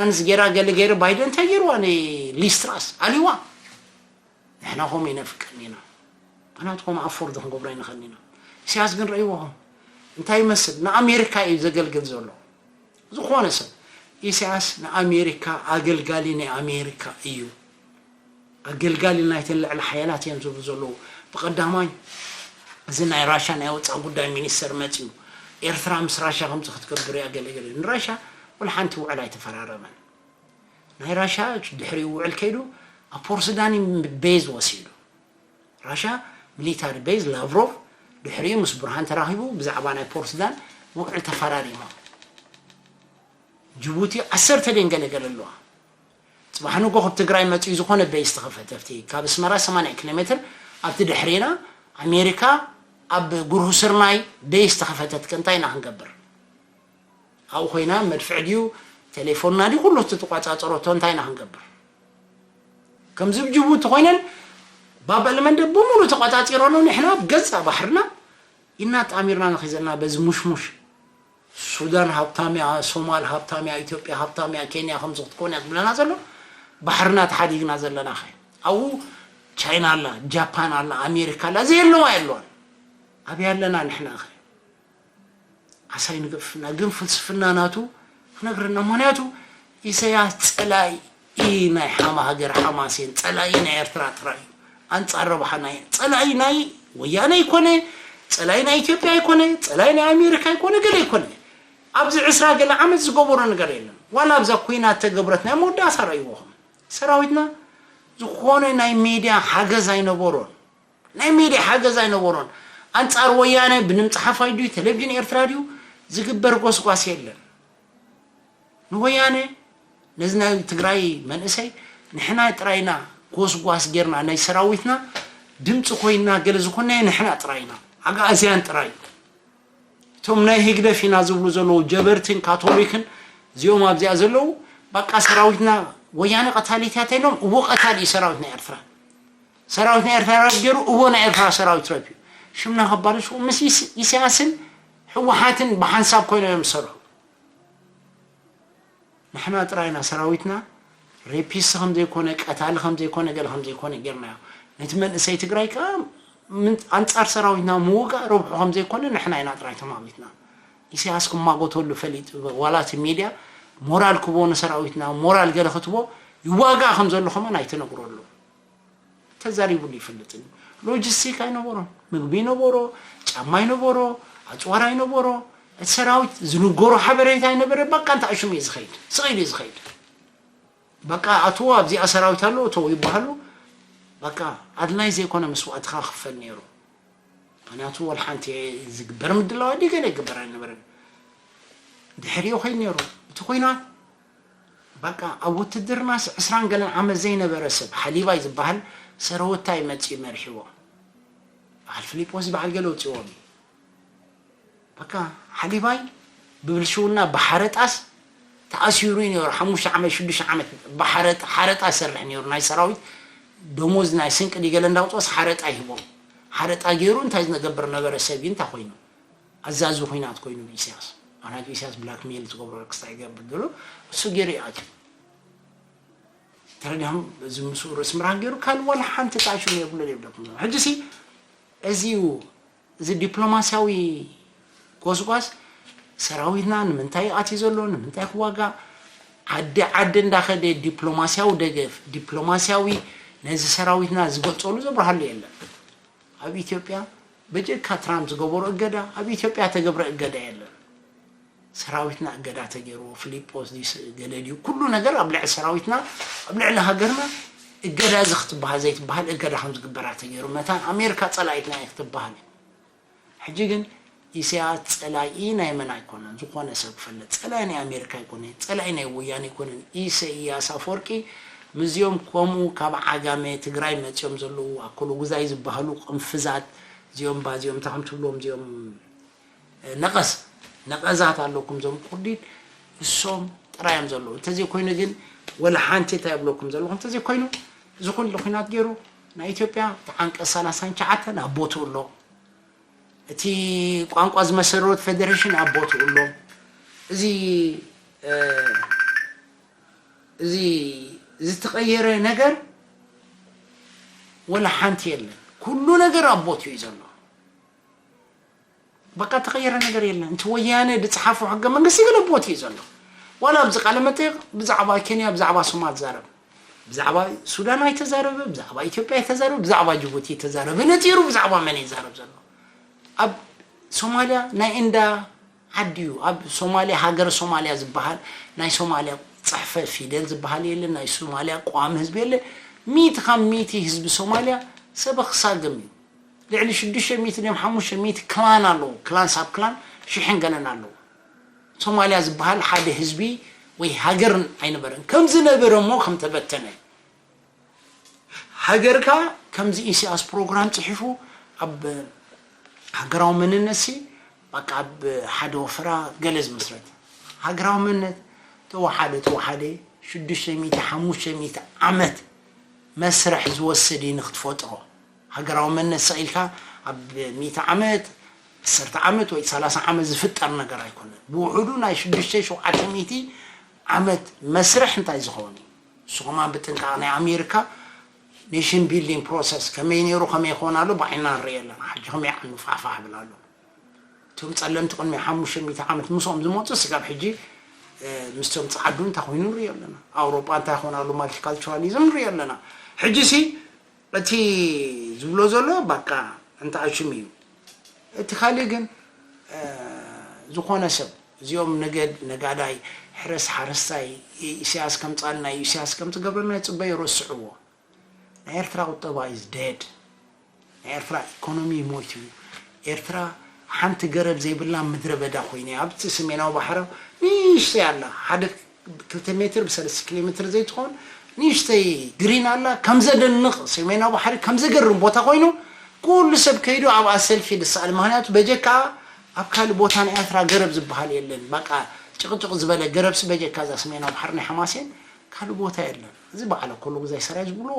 ፋይናንስ ጌራ ገለ ገይረ ባይደን እንታይ ገይርዋ ንሊስትራስ ኣልዋ። ንሕና ከምኡ ይነፍቀኒ ኢና። ምክንያቱ ከምኡ ኣፎርድ ክንገብሮ ኣይንኽእልን ኢና። ኢሳያስ ግን ረእይዎም እንታይ ይመስል? ንኣሜሪካ እዩ ዘገልግል ዘሎ። ዝኾነ ሰብ ኢሳያስ ንኣሜሪካ ኣገልጋሊ ናይ ኣሜሪካ እዩ። ኣገልጋሊ ናይተን ልዕሊ ሓያላት እዮም ዝብሉ ዘለዉ። ብቐዳማይ እዚ ናይ ራሻ ናይ ወፃእ ጉዳይ ሚኒስተር መፅዩ ኤርትራ ምስ ራሻ ከምዚ ክትገብር እያ ገለ ገለ። ንራሻ ወላ ሓንቲ ውዕል ኣይተፈራረመን። ናይ ራሻ ድሕሪኡ ውዕል ከይዱ ኣብ ፖርስዳን እዩ ቤዝ ወሲዱ። ራሻ ሚሊታሪ ቤዝ ላቭሮቭ ድሕሪኡ ምስ ብርሃን ተራኺቡ ብዛዕባ ናይ ፖርስዳን ውዕል ተፈራሪሞም። ጅቡቲ ዓሰርተ ደን ገለገለ ኣለዋ። ጽባሕ ንጎ ካብ ትግራይ መጺኡ ዝኾነ ቤዝ ተኸፈተ ኣብቲ ካብ ኣስመራ ሰማንያ ኪሎ ሜትር ኣብቲ ድሕሬና ኣሜሪካ ኣብ ጉርሁ ስርናይ ቤዝ ተኸፈተት ከ እንታይ ኢና ክንገብር? ኣብኡ ኮይና መድፍዕ ድዩ ቴሌፎንና ድዩ ኩሉ እቲ ተቋጻጸረቶ እንታይ ኢና ክንገብር? ከምዚ ብ ጅቡቲ ኮይነን ባብ ኣልመንደብ ብምሉእ ተቋጻጺረኖ ንሕና ኣብ ገጻ ባሕርና ኢና ኣጣሚርና ንኺዘና በዚ ሙሽሙሽ። ሱዳን ሃብታም እያ፣ ሶማል ሃብታም እያ፣ ኢትዮጵያ ሃብታም እያ፣ ኬንያ ከምዚ ክትኮን እያ ዝብለና ዘሎ ባሕርና ተሓዲግና ዘለና ኸ ኣብኡ ቻይና ኣላ፣ ጃፓን ኣላ፣ ኣሜሪካ ኣላ፣ ዘየለዋ የለዋን። ኣብይ ኣለና ንሕና ኸ? ዓሳይ ንገፍፍና ግን ፍልስፍና ናቱ ክነግረና ምክንያቱ ኢሰያስ ጸላኢ ናይ ሓማ ሃገር ሓማሴን ጸላኢ ናይ ኤርትራ ጥራይ እዩ። ኣንጻር ረብሓ ናይ ጸላኢ ናይ ወያነ ኣይኮነ፣ ጸላኢ ናይ ኢትዮጵያ ኣይኮነ፣ ጸላኢ ናይ ኣሜሪካ ኣይኮነ፣ ገለ ኣይኮነ። ኣብዚ ዕስራ ገለ ዓመት ዝገበሮ ነገር የለን። ዋላ ኣብዛ ኩናት ተገብረት ናይ መወዳእታ ረእይዎኹም ሰራዊትና ዝኾነ ናይ ሜድያ ሓገዝ ኣይነበሮን። ናይ ሜድያ ሓገዝ ኣይነበሮን። ኣንጻር ወያነ ብንምጽሓፋይ ድዩ ቴሌቪዥን ኤርትራ ድዩ ዝግበር ጎስጓስ የለን። ንወያነ ነዚ ናይ ትግራይ መንእሰይ ንሕና ጥራይና ጎስጓስ ጌርና ናይ ሰራዊትና ድምፂ ኮይና ገለ ዝኾናዮ ንሕና ጥራይና ኣግኣዝያን ጥራይ እቶም ናይ ህግደፍ ኢና ዝብሉ ዘለዉ ጀበርትን ካቶሊክን እዚኦም ኣብዚኣ ዘለዉ በቃ ሰራዊትና ወያነ ቀታሊት እያ ተይሎም እዎ ቀታሊ እዩ ሰራዊት ናይ ኤርትራ ሰራዊት ናይ ኤርትራ ረብ ገይሩ እዎ ናይ ኤርትራ ሰራዊት ረብ እዩ ሽምና ከባልሽ ምስ ኢሳያስን ህወሓትን ብሓንሳብ ኮይኖም እዮም ዝሰርሑ ንሕና ጥራይና ሰራዊትና ሬፒስት ከም ዘይኮነ ቀታሊ ከም ዘይኮነ ገለ ከም ዘይኮነ ጌርናዮ ነቲ መንእሰይ ትግራይ ከዓ ኣንጻር ሰራዊትና ምውጋእ ረብሑ ከም ዘይኮነ ንሕና ኢና ጥራይ ተማሚትና ኢሳያስ ክማጎተሉ ፈሊጡ ዋላ እቲ ሚድያ ሞራል ክቦ ንሰራዊትና ሞራል ገለ ክትቦ ይዋጋእ ከም ዘሎ ከማን ኣይትነግረሉ ተዛሪቡሉ ይፈልጥን ሎጂስቲክ ኣይነበሮን ምግቢ ይነበሮ ጫማ ይነበሮ ኣፅዋር ኣይነበሮ እቲ ሰራዊት ዝንገሮ ሓበሬታ ኣይነበረ በቃ እንተ ኣሽሙ እዩ ዝኸይድ ስቕ ኢሉ እዩ ዝኸይድ በቃ ኣትዎ ኣብዚኣ ሰራዊት ኣሎ እተው ይበሃሉ በቃ ኣድላይ ዘይኮነ መስዋእትኻ ክፈል ነይሩ ምክንያቱ ወላ ሓንቲ ዝግበር ምድላዋ ድገለ ይግበር ኣይነበረን ድሕሪኡ ከይድ ነይሩ እቲ ኮይናት በቃ ኣብ ውትድርናስ ዕስራን ገለን ዓመት ዘይነበረ ሰብ ሓሊባይ ዝበሃል ሰረወታይ መፂኡ መሪሕዎ በዓል ፊሊጶስ በዓል ገለ ወፂዎም እዩ በቃ ሓሊባይ ብብልሽውና ብሓረጣስ ተኣሲሩ እዩ ነይሩ ሓሙሽተ ዓመት ሽዱሽተ ዓመት ብሓረጣ ሓረጣ ይሰርሕ ነይሩ ናይ ሰራዊት ደሞዝ ናይ ስንቂ ድገለ እንዳውፅኦስ ሓረጣ ይህቦም ሓረጣ ገይሩ እንታይ ዝነገብር ነበረ ሰብ እዩ እንታይ ኮይኑ ኣዛዚ ኩናት ኮይኑ ብኢሳያስ ምክንያቱ ኢሳያስ ብላክሜል ዝገብሮ ክስታይ ይገብር ዘሎ እሱ ገይሩ ይኣትዩ ተረዲኹም በዚ ምስኡ ርእሲ ምርሃን ገይሩ ካልእ ዋላ ሓንቲ ጣዕሽም የብሉን ይብለኩም ዘሎ ሕጂ ሲ እዚ እዩ እዚ ዲፕሎማሲያዊ ጎስጓስ ሰራዊትና ንምንታይ ኣትዩ ዘሎ ንምንታይ ክዋጋእ ዓዲ ዓዲ እንዳኸደ ዲፕሎማሲያዊ ደገፍ ዲፕሎማሲያዊ ነዚ ሰራዊትና ዝገልፀሉ ዘብርሃሉ የለን ኣብ ኢትዮጵያ በጀካ ትራምፕ ዝገበሮ እገዳ ኣብ ኢትዮጵያ ተገብረ እገዳ የለን ሰራዊትና እገዳ ተገይርዎ ፊሊጶስ ድዩስ ገለ ድዩ ኩሉ ነገር ኣብ ልዕሊ ሰራዊትና ኣብ ልዕሊ ሃገርና እገዳ እዚ ክትበሃል ዘይትበሃል እገዳ ከም ዝግበራ ተገይሩ መታን ኣሜሪካ ፀላኢትና እየ ክትበሃል እዩ ሕጂ ግን ኢሳያስ ጸላኢ ናይ መን ኣይኮነን ዝኾነ ሰብ ክፈልጥ ጸላኢ ናይ ኣሜሪካ ኣይኮነ ጸላኢ ናይ ወያነ ኣይኮነን ኢሰያስ ኣፈወርቂ ምስዚኦም ከምኡ ካብ ዓጋመ ትግራይ መጺኦም ዘለዉ ኣኮሎጉዛይ ዝበሃሉ ቅንፍዛት እዚኦም ባዚኦም እንታይ ከም ትብሎም እዚኦም ነቐዝ ነቐዛት ኣለኩም ዞም ቁርዲድ እሶም ጥራዮም ዘለዉ እንተዘይ ኮይኑ ግን ወላ ሓንቲ እንታይ ይብለኩም ዘለኹም እንተዘይ ኮይኑ እዚ ኩሉ ኩናት ገይሩ ናይ ኢትዮጵያ ተዓንቀ ሰላሳን ትሽዓተን ኣብ ቦትኡ ኣሎ እቲ ቋንቋ ዝመሰረት ፌደሬሽን ኣብ ቦትኡ ኣሎ እዚ እዚ ዝተቐየረ ነገር ወላ ሓንቲ የለን። ኩሉ ነገር ኣብ ቦትኡ እዩ ዘሎ። በቃ ተቐየረ ነገር የለን። እቲ ወያነ ዝፀሓፎ ሕገ መንግስቲ ግን ኣብ ቦትኡ እዩ ዘሎ። ዋላ ኣብዚ ቃለ መጠይቕ ብዛዕባ ኬንያ፣ ብዛዕባ ሶማል ዛረብ፣ ብዛዕባ ሱዳን ኣይተዛረበ፣ ብዛዕባ ኢትዮጵያ ኣይተዛረበ፣ ብዛዕባ ጅቡቲ ተዛረበ። ነፂሩ ብዛዕባ መን ይዛረብ ዘሎ? ኣብ ሶማልያ ናይ እንዳ ዓዲ እዩ። ኣብ ሶማልያ፣ ሃገረ ሶማልያ ዝበሃል ናይ ሶማልያ ፅሕፈ ፊደል ዝበሃል የለ፣ ናይ ሶማልያ ቀዋሚ ህዝቢ የለ። ሚእቲ ካብ ሚእቲ ህዝቢ ሶማልያ ሰበ ክሳግም እዩ። ልዕሊ ሽዱሽተ ሚእቲ ድዮም ሓሙሽተ ሚእቲ ክላን ኣለዎ። ክላን ሳብ ክላን ሽሕን ገለን ኣለዎ። ሶማልያ ዝበሃል ሓደ ህዝቢ ወይ ሃገር ኣይነበረን። ከም ዝነበረ እሞ ከም ተበተነ። ሃገርካ ከምዚ ኢሳያስ ፕሮግራም ጽሒፉ ኣብ ሃገራዊ መንነት ሲ በቃ ኣብ ሓደ ወፈራ ገለ ዝመስረት ሃገራዊ መንነት ተወሓደ ተወሓደ ሽዱሽተ ሚእቲ ሓሙሽተ ሚእቲ ዓመት መስርሕ ዝወስድ እዩ ንክትፈጥሮ። ሃገራዊ መንነት ሰቒልካ ኣብ ሚእቲ ዓመት፣ ዓሰርተ ዓመት ወይ ሰላሳ ዓመት ዝፍጠር ነገር ኣይኮነን። ብውሑዱ ናይ ሽዱሽተ ሸውዓተ ሚእቲ ዓመት መስርሕ እንታይ ዝኸውን እዩ? ንሱ ከማን ብጥንቃቕ ናይ ኣሜሪካ ኔሽን ቢልዲንግ ፕሮሰስ ከመይ ነይሩ፣ ከመይ ይኸውን ኣሎ ብዓይንና ንርኢ ኣለና። ሕጂ ከመይ ዓኑ ፋሕፋሕ ይብል ኣሎ። እቶም ጸለምቲ ቅድሚ ሓሙሽተ ሚእቲ ዓመት ምስኦም ዝመጹ ስጋብ ሕጂ፣ እ፣ ምስቶም ጸዓዱ እንታይ ኮይኑ ንሪኦ ኣለና። ኣውሮጳ እንታይ ይኾን ኣሎ ማልቲካልቸራሊዝም ንሪኦ ኣለና። ሕጂ ሲ እቲ ዝብሎ ዘሎ በቃ እንተ ኣሽም እዩ። እቲ ካልእ ግን፣ እ፣ ዝኾነ ሰብ እዚኦም ነገድ ነጋዳይ፣ ሕረስ ሓረስታይ፣ ኢሳያስ ከምጻልና፣ ኢሳያስ ከምትገብረና ይጽበዩ ረስዕዎ። ናይ ኤርትራ ቁጠባ is dead። ናይ ኤርትራ ኢኮኖሚ ሞይቱ እዩ። ኤርትራ ሓንቲ ገረብ ዘይብላ ምድረ በዳ ኮይነ ኣብቲ ሰሜናዊ ባሕሪ ንእሽተይ ኣላ፣ ሓደ ክልተ ሜትር ብሰለስተ ኪሎ ሜትር ዘይትኾን ንእሽተይ ግሪን ኣላ። ከም ዘደንቕ ሰሜናዊ ባሕሪ ከም ዘገርም ቦታ ኮይኑ ኩሉ ሰብ ከይዱ ኣብኣ ሰልፊ ዝሰኣል። ምኽንያቱ በጀካ ኣብ ካልእ ቦታ ናይ ኤርትራ ገረብ ዝበሃል የለን። በቃ ጭቕጭቕ ዝበለ ገረብሲ በጀካ እዛ ሰሜናዊ ባሕሪ ናይ ሓማሴን ካልእ ቦታ የለን። እዚ በዓለ ኩሉ ግዜ ሰራይ ዝብሎ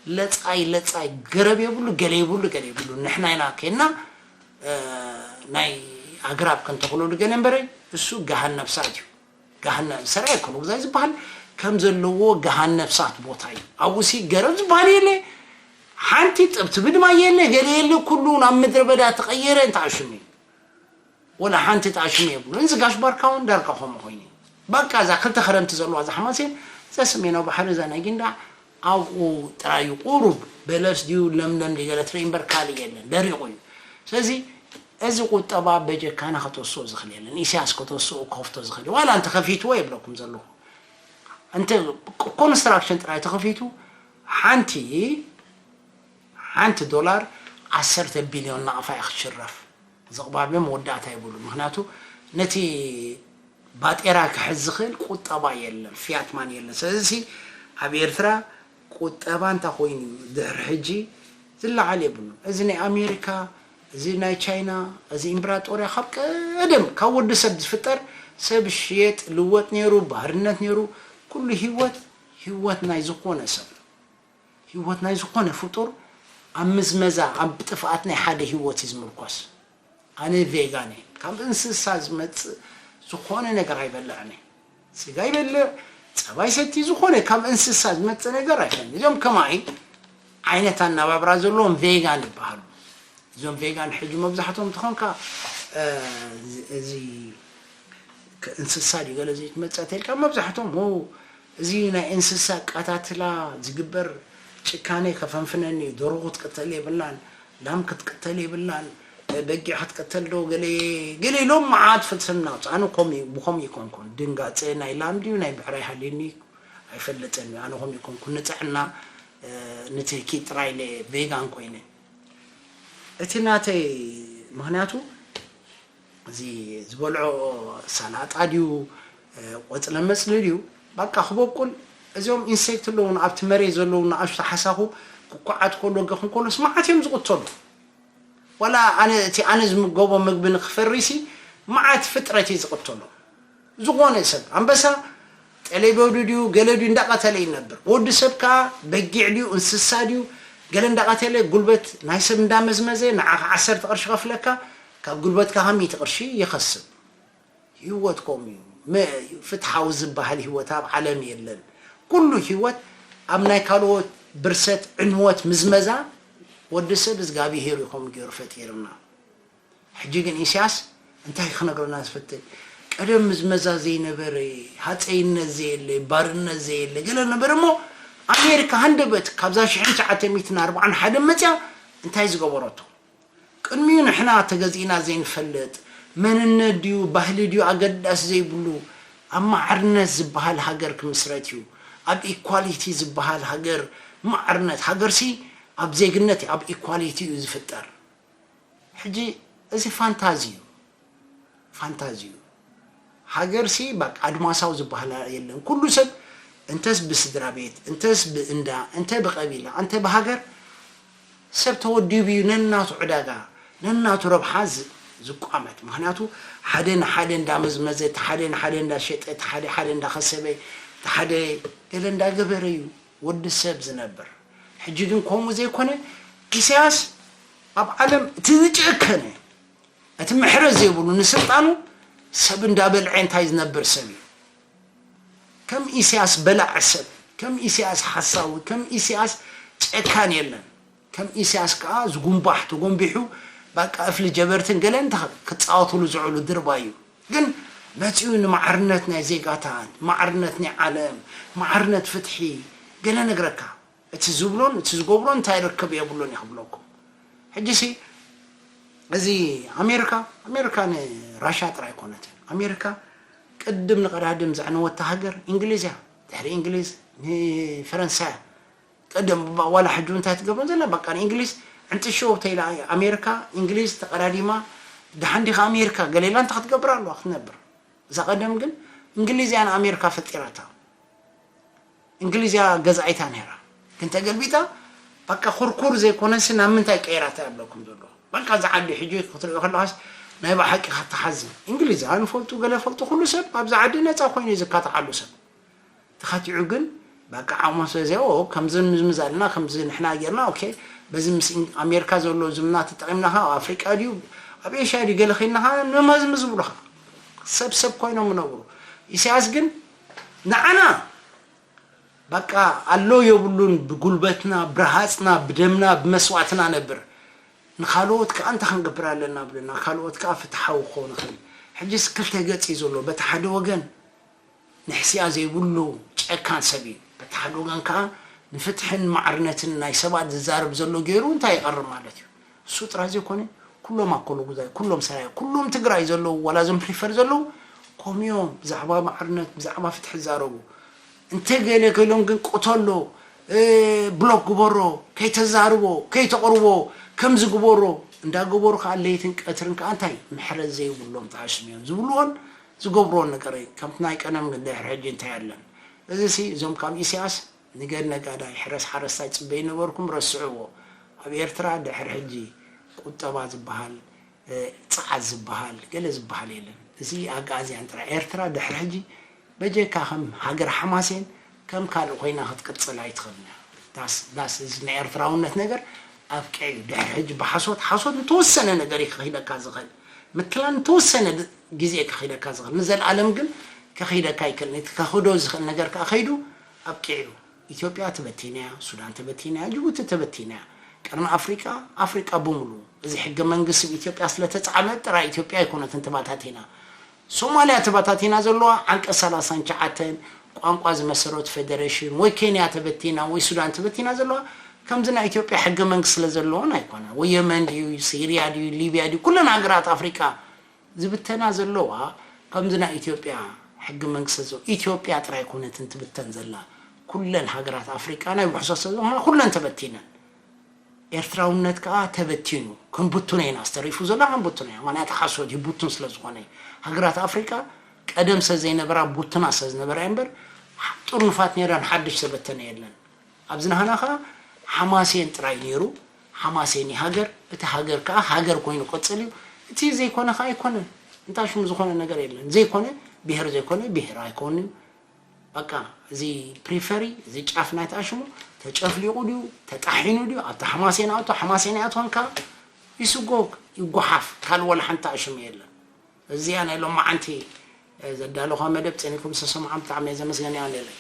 ለጻይ ለጻይ ገረብ የብሉ፣ ገለ ይብሉ፣ ገለ ይብሉ። ንሕና ኢና ኬና፣ እ፣ ናይ ኣግራብ ክንተኽለሉ ገለ እምበረ እሱ ገሃነብ እሳት እዩ። ገሃነብ ሰራይ ኩሉ ግዜ ዝበሃል ከም ዘለዎ ገሃነብ እሳት ቦታ እዩ። ኣብኡ ሲ ገረብ ዝበሃል የለ፣ ሓንቲ ጥብቲ ብድማ የለ፣ ገለ የለ፣ ኩሉ ናብ ምድረ በዳ ተቐየረ። እንታይ ሽሙ እዩ? ወላ ሓንቲ ጣሽም የብሉን። እዚ ጋሽ ባርካ እውን ዳርጋ ከምኡ ኮይኑ እዩ። በቃ እዛ ክልተ ክረምቲ ዘለዋ እዛ ሓማሴን፣ እዛ ሰሜናዊ ባሕሪ፣ እዛ ናይ ጊንዳዕ ኣብኡ ጥራይ እዩ። ቁሩብ በለስ ድዩ ለምለም ድዩ ገለ ትርኢ እምበር ካልእ የለን፣ ደሪቑ እዩ። ስለዚ እዚ ቁጠባ በጀካና ከተወስኦ ዝኽእል የለን። ኢሳያስ ከተወስኦ ክኸፍቶ ዝኽእል እዩ። ዋላ እንተ ከፊትዎ የብለኩም ዘለኹ። እንተ ኮንስትራክሽን ጥራይ ተኸፊቱ ሓንቲ ሓንቲ ዶላር ዓሰርተ ቢልዮን ናቕፋ እያ ክትሽረፍ። ዝቕባብ መወዳእታ የብሉ። ምኽንያቱ ነቲ ባጤራ ክሕዝ ዝኽእል ቁጠባ የለን፣ ፊያት ማኒ የለን። ስለዚ ኣብ ኤርትራ ቁጠባ እንታይ ኮይኑ ድሕሪ ሕጂ ዝለዓል የብሉን። እዚ ናይ ኣሜሪካ፣ እዚ ናይ ቻይና፣ እዚ ኢምብራጦርያ ካብ ቀደም ካብ ወዲ ሰብ ዝፍጠር ሰብ ሽየጥ ልወጥ ነይሩ፣ ባርነት ነይሩ። ኩሉ ህይወት ህይወት ናይ ዝኾነ ሰብ ህይወት ናይ ዝኾነ ፍጡር ኣብ ምዝመዛ ኣብ ጥፍኣት ናይ ሓደ ህይወት እዩ ዝምርኮስ። ኣነ ቬጋን እየ። ካብ እንስሳ ዝመጽእ ዝኾነ ነገር ኣይበልዕን እየ። ስጋ ይበልዕ፣ ጸባ ይሰቲ፣ ዝኾነ ካብ እንስሳ ዝመጽእ ነገር ኣይበልዕን። እዚኦም ከማይ ዓይነት ኣነባብራ ዘለዎም ቬጋን ይበሃሉ። እዞም ቬጋን ሕጂ መብዛሕትኦም እንተኾንካ፣ እ፣ እዚ፣ እዚ ከ-፣ እንስሳ ድዩ ገለ ዘይትመጽእ ተልካ መብዛሕትኦም፣ ው፣ እዚ ናይ እንስሳ ቀታትላ ዝግበር ጭካኔ ከፈንፍነኒ እዩ። ደርሆ ክትቅተል የብላን፣ ላም ክትቅተል የብላን፣ እ፣ በጊዕ ክትቅተል ዶ ገለ፣ ገለ ኢሎም መዓት ፍልስፍና ኣውጽኡ። ኣነ ከምኡ እዩ፣ ብኸምኡ ይኮንኩን። ድንጋጸ ናይ ላም ድዩ ናይ ብዕራይ ሃልዩኒ ኣይፈልጥን እዩ። ኣነ ከምኡ ይኮንኩን። ንጥዕና፣ እ፣ ንትህኪ ጥራይ ኢለ ቬጋን ኮይነ። እቲ ናተይ ምኽንያቱ እዚ ዝበልዖ ሰላጣ ድዩ፣ እ፣ ቆጽለ መጽሊ ድዩ፣ በቃ ክበቁል። እዚኦም ኢንሴክት ኣለዉ፣ ኣብቲ መሬት ዘለዉ ንኣሽቱ ሓሳኹ ክኳዓት ከሎ፣ ገኹ ከሎስ መዓት እዮም ዝቕተሉ። ዋላ ኣነ፣ እቲ ኣነ ዝምገቦ ምግቢ ንክፈሪሲ መዓት ፍጥረት እዩ ዝቕተሎ። ዝኾነ ሰብ ኣንበሳ ጠሌበዱ ድዩ ገለ ድዩ እንዳቐተለ ይነብር። ወዲ ሰብ ከኣ በጊዕ ድዩ እንስሳ ድዩ ገለ እንዳቐተለ ጉልበት ናይ ሰብ እንዳመዝመዘ ንዓኻ ዓሰርተ ቅርሺ ከፍለካ ካብ ጉልበትካ ካብ ሚእቲ ቅርሺ ይኸስብ። ህይወት ከምኡ እዩ። መ-፣ ፍትሓዊ ዝበሃል ህይወት ኣብ ዓለም የለን። ኩሉ ህይወት ኣብ ናይ ካልኦት ብርሰት፣ ዕንወት፣ ምዝመዛ ወዲ ሰብ እግዚኣብሄር እዩ ከምኡ ገይሩ ፈጢርና። ሕጂ ግን ኢሳያስ እንታይ ክነግረና ዝፈትን? ቀደም ምዝመዛ ዘይነበረ፣ ሃፀይነት ዘየለ፣ ባርነት ዘየለ ገለ ነበረ እሞ ኣሜሪካ ሃንደበት ካብዛ ሽሕን ትሽዓተ ሚእትን ኣርባዓን ሓደን መፅያ እንታይ ዝገበረቶ? ቅድሚኡ ንሕና ተገዚእና ዘይንፈልጥ መንነት ድዩ ባህሊ ድዩ ኣገዳሲ ዘይብሉ ኣብ ማዕርነት ዝበሃል ሃገር ክምስረት እዩ። ኣብ ኢኳሊቲ ዝበሃል ሃገር ማዕርነት ሃገርሲ ኣብ ዜግነት ኣብ ኢኳሊቲ እዩ ዝፍጠር። ሕጂ እዚ ፋንታዚ እዩ፣ ፋንታዚ እዩ። ሃገርሲ በቃ ኣድማሳዊ ዝበሃል የለን። ኩሉ ሰብ እንተስ ብስድራ ቤት እንተስ ብእንዳ እንተ ብቀቢላ እንተ ብሃገር ሰብ ተወዲቡ እዩ ነናቱ ዕዳጋ ነናቱ ረብሓ ዝ- ዝቋመት። ምክንያቱ ሓደ ንሓደ እንዳመዝመዘ እቲ ሓደ ንሓደ እንዳሸጠ እቲ ሓደ ሓደ እንዳኸሰበ እቲ ሓደ ገለ እንዳገበረ እዩ ወዲ ሰብ ዝነብር። ሕጂ ግን ከምኡ ዘይኮነ ኢሳያስ ኣብ ዓለም እቲ ዝጨከነ እቲ ምሕረት ዘይብሉ ንስልጣኑ ሰብ እንዳበልዐ እንታይ ዝነብር ሰብ እዩ። ከም ኢሳያስ በላዕ ሰብ፣ ከም ኢሳያስ ሓሳዊ፣ ከም ኢሳያስ ጨካን የለን። ከም ኢሳያስ ከዓ ዝጉንባሕ ተጎንቢሑ በቃ እፍሊ ጀበርትን ገለን ክፃወትሉ ዝዕሉ ድርባ እዩ። ግን መፂኡ ንማዕርነት ናይ ዜጋታት፣ ማዕርነት ናይ ዓለም፣ ማዕርነት ፍትሒ ገለ ነግረካ። እቲ ዝብሎን እቲ ዝገብሮን እንታይ ርክብ የብሉን እየ ክብለኩም። ሕጂ ሲ እዚ ኣሜሪካ ኣሜሪካ ንራሻ ጥራይ ኣይኮነትን። ኣሜሪካ ቅድም ንቀዳድም ዘዕነወታ ሃገር እንግሊዝ እያ። ድሕሪ እንግሊዝ ንፈረንሳ እያ። ቅድም ዋላ ሕጂ እንታይ ትገብሮ ዘላ በቃ ንእንግሊዝ ዕንጥሾ ተይላ ኣሜሪካ እንግሊዝ ተቀዳዲማ ደሓን ዲኻ ኣሜሪካ ገሌላ እንታይ ክትገብር ኣለዋ ክትነብር። እዛ ቀደም ግን እንግሊዝ እያ ንኣሜሪካ ፈጢራታ። እንግሊዝ እያ ገዛኢታ ነይራ ግን ተገልቢጣ በቃ ኩርኩር ዘይኮነሲ ናብ ምንታይ ቀይራታ ይብለኩም ዘሎ በቃ እዚ ዓዲ ሕጂ ክትሪኦ ከለካስ ናይ ብሓቂ ከተሓዝን እንግሊዝ ንፈልጡ ገለ ፈልጡ ኩሉ ሰብ ኣብዚ ዓዲ ነፃ ኮይኑ እዩ ዝካትዓሉ ሰብ ተኻቲዑ ግን በቃ ዓቕሙ ስለዚ ከምዚ ምዝምዝ ኣለና ከምዚ ንሕና ጌርና ኦኬ በዚ ምስ ኣሜሪካ ዘሎ ዝምና ተጠቒምና ኣብ ኣፍሪቃ ድዩ ኣብ ኤሽያ ድዩ ገለ ኸይድና ንመዝምዝ ይብሉኻ ሰብ ሰብ ኮይኖም ይነብሩ ኢሳያስ ግን ንዓና በቃ ኣሎ የብሉን ብጉልበትና ብረሃፅና ብደምና ብመስዋእትና ነብር ንካልኦት ከዓ እንታይ ክንገብር ኣለና ብለና ካልኦት ከዓ ፍትሓዊ ክኾኑ ክእል ሕጂስ ክልተ ገፅ እዩ ዘሎ በቲ ሓደ ወገን ንሕስያ ዘይብሉ ጨካን ሰብ እዩ በቲ ሓደ ወገን ከዓ ንፍትሕን ማዕርነትን ናይ ሰባት ዝዛረብ ዘሎ ገይሩ እንታይ ይቐርብ ማለት እዩ እሱ ጥራይ ዘይኮነ ኩሎም ኣኮሎ ጉዛይ ኩሎም ሰራይ ኩሎም ትግራይ ዘለዉ ዋላ ዞም ፕሪፈር ዘለዉ ከምኡዮም ብዛዕባ ማዕርነት ብዛዕባ ፍትሒ ዝዛረቡ እንተ ገለ ከሎም ግን ቅተሎ ብሎክ ግበሮ ከይተዛርቦ ከይተቕርቦ ከምዚ ግበሮ እንዳገበሩ ከዓ ለይትን ቀትርን ከዓ እንታይ ምሕረት ዘይብሎም ተኣሽም እዮም ዝብልዎን ዝገብርዎን ነገር እዩ ከምቲ ናይ ቀደም ግን ድሕሪ ሕጂ እንታይ ኣለን እዚ ሲ እዞም ካብ ኢሳያስ ንገድ ነጋዳይ ሕረስ ሓረስታይ ፅበይ ነበርኩም ረስዕዎ ኣብ ኤርትራ ድሕሪ ሕጂ ቁጠባ ዝበሃል ፃዓት ዝበሃል ገለ ዝበሃል የለን እዚ ኣጋኣዝያን ጥራይ ኤርትራ ድሕሪ ሕጂ በጀካ ከም ሃገር ሓማሴን ከም ካልእ ኮይና ክትቅፅል ኣይትኽእልን እያ ዳስ ዳስ እዚ ናይ ኤርትራውነት ነገር ኣብቂዕ እዩ ድሕሪ ሕጂ ብሓሶት ሓሶት ንተወሰነ ነገር እዩ ክኺደካ ዝኽእል ምትላል ንተወሰነ ግዜ ክኺደካ ዝኽእል ንዘለኣለም ግን ክኺደካ ኣይክእልን እቲ ከኽዶ ዝኽእል ነገር ከዓ ከይዱ ኣብቂዕ እዩ ኢትዮጵያ ተበቲና እያ፣ ሱዳን ተበቲና እያ፣ ጅቡቲ ተበቲና እያ። ቀርኒ ኣፍሪቃ፣ ኣፍሪቃ ብምሉ። እዚ ሕገ መንግስቲ ብኢትዮጵያ ስለተጻዕበ ጥራይ ኢትዮጵያ ኣይኮነትን ተባታቲና። ሶማሊያ ተባታቲና ዘለዋ ዓንቀ ሰላሳን ትሽዓተን ቋንቋ ዝመሰረቱ ፌደሬሽን ወይ ኬንያ ተበቲና ወይ ሱዳን ተበቲና ዘለዋ ከምዚ ናይ ኢትዮጵያ ሕገ መንግስቲ ስለ ዘለዎን ኣይኮነ ወይ የመን ድዩ ሲሪያ ድዩ ሊቢያ ድዩ ኩለን ሃገራት ኣፍሪቃ ዝብተና ዘለዋ ከምዚ ናይ ኢትዮጵያ ሕጊ መንግስቲ ዘ ኢትዮጵያ ጥራይ ኮነትን ትብተን ዘላ ኩለን ሃገራት ኣፍሪቃ ናይ ውሕሶ ሰብ ዝኾና ኩለን ተበቲነን ኤርትራውነት ከዓ ተበቲኑ ክንብትኖ ኢና ዝተሪፉ ዘሎ ክንብትኖ ኢና ማንያት ሓሶት ይቡቱን ስለ ዝኾነ ሃገራት ኣፍሪቃ ቀደም ስለ ዘይነበራ ቡትና ስለ ዝነበራ እምበር ጥርኑፋት ነይረን ሓድሽ ተበተነ የለን ኣብዚ ናህና ከዓ ሓማሴን ጥራይ ነይሩ ሓማሴን እዩ ሃገር እቲ ሃገር ከዓ ሃገር ኮይኑ ቀፅል እዩ እቲ ዘይኮነ ከዓ ኣይኮነን እንታይ ሽሙ ዝኾነ ነገር የለን ዘይኮነ ብሄር ዘይኮነ ብሄር ኣይኮን እዩ በቃ እዚ ፕሪፈሪ እዚ ጫፍ ናይ ተኣሽሙ ተጨፍሊቑ ድዩ ተጣሒኑ ድዩ ኣብቲ ሓማሴን ኣቶ ሓማሴን ኣቶን ከዓ ይስጎግ ይጓሓፍ ካልእ ወላ ሓንቲ ኣሽሙ የለን እዚኣ ናይ ሎማዓንቲ ዘዳለኹዋ መደብ ፀኒኩም ዝተሰምዖም ብጣዕሚ እየ ዘመስገን እያ ሌለይ